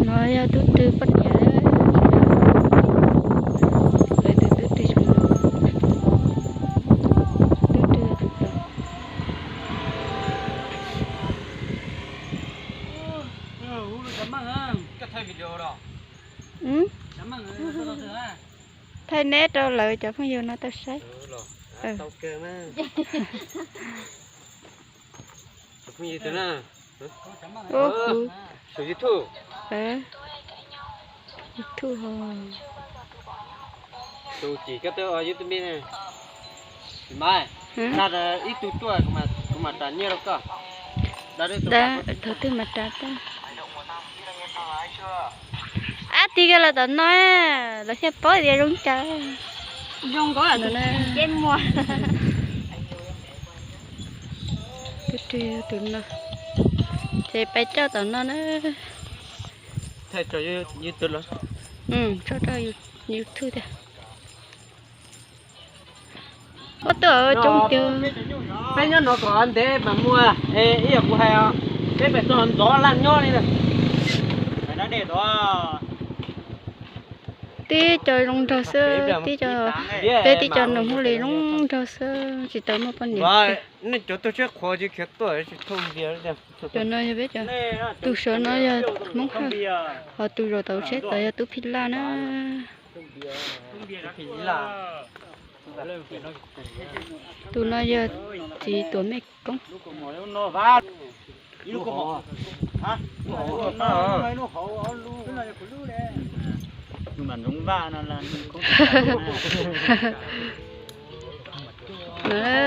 No yog tub rwg poj niam, lawv tus tub rwg, tub rwg tus tod. Thaij neb rau lawv cov phooj ywg no tau saib. YouTube ho. Tus cim koj twb ua YouTube ne. Ib tug tuaj kuv mam ras nyiaj rau koj. Thaum twg mam ras tau. Ab, tig kiag los tom no, lawv thiaj paub tias zoo cas. Zoo nkauj ces muag. Tub rwg tus no, ces pais coj tom no na. Tso rau YouTube tiag. Ob tug coob tiag. Peb nyob no kom ntev mas muaj, ib yam kuv hais, peb pais txog ntxov laj nyob li. Tib co zoo nraug xwb, tib co, peb tib co nus Hmoob Lis zoo nraug xwb, tsis tau muaj poj niam. Nej cov tuaj tsheb qhuav tsis khiav tuaj tsis thooj npias. Cov no yog peb cov, tus saum no yog Hmoob Hawj, ho tus zaum tau tsheb tod yog Tub Phij Laj na. Tus no yog txiv tuam mej koob.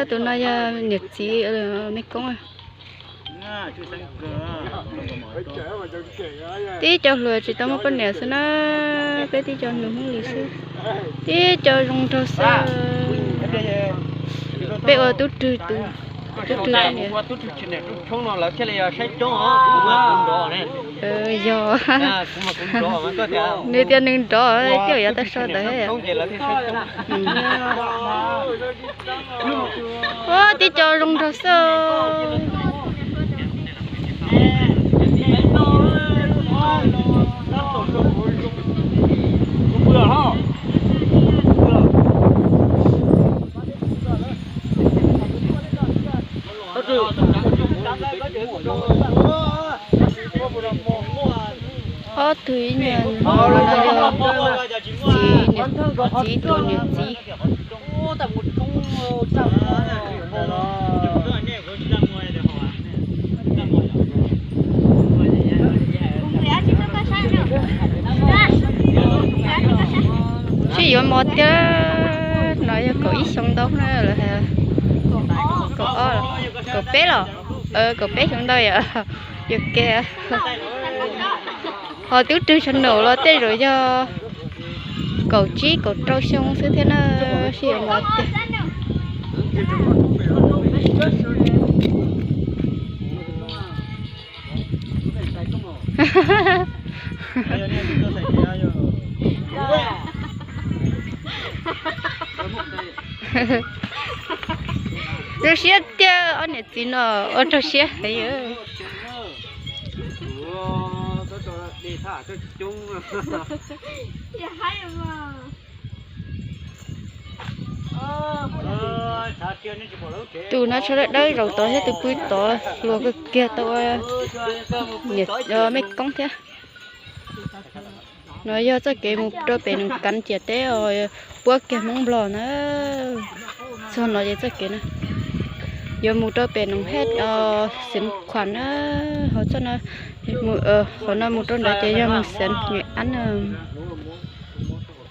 Tus no yog niam txiv mej koob. Tib co hluas tsis tau muaj poj niam xwb na, peb tib co nus Hmoob Lis xwb, tib co zoo nraug xwb. Peb ua tub rwg tus, tub rwg poj niam. Yog, nws tias nws nrov, twb yav tag so ntawd. Ua tib co zoo nraug xwb. Ob tug ib nyuag, txiv, txiv tuam niam txiv. Sib yuav mos tiag. No yog kaum ib xyoo ntau na lawm. Kaum ob, kaum peb los, kaum peb xyoo ntau yom. Yuav kev. Ho tub rwg tshav num los tej zaum yog kaum tsib kaum rau xyoo xwb thiab na, sib yuav mos tiag. Rau siab tiag, ob niam txiv no ua rau siab heev. Tus no tsho dawb dawb zaum tod thiab, tus pw tod hluas kawg kiag tau ua niam mej koob thiab. No yog txoj kev mus rau pem Noom Kav ciam teb os, puab kiag Hmoob Nplog na. Txog no ces txoj kev no yuav mus rau pem Noom Hej, Xeev Khuam na. Hauv txoj no, hauv no mus rau nrad ces yog mus Xeev Nyuj Ab na.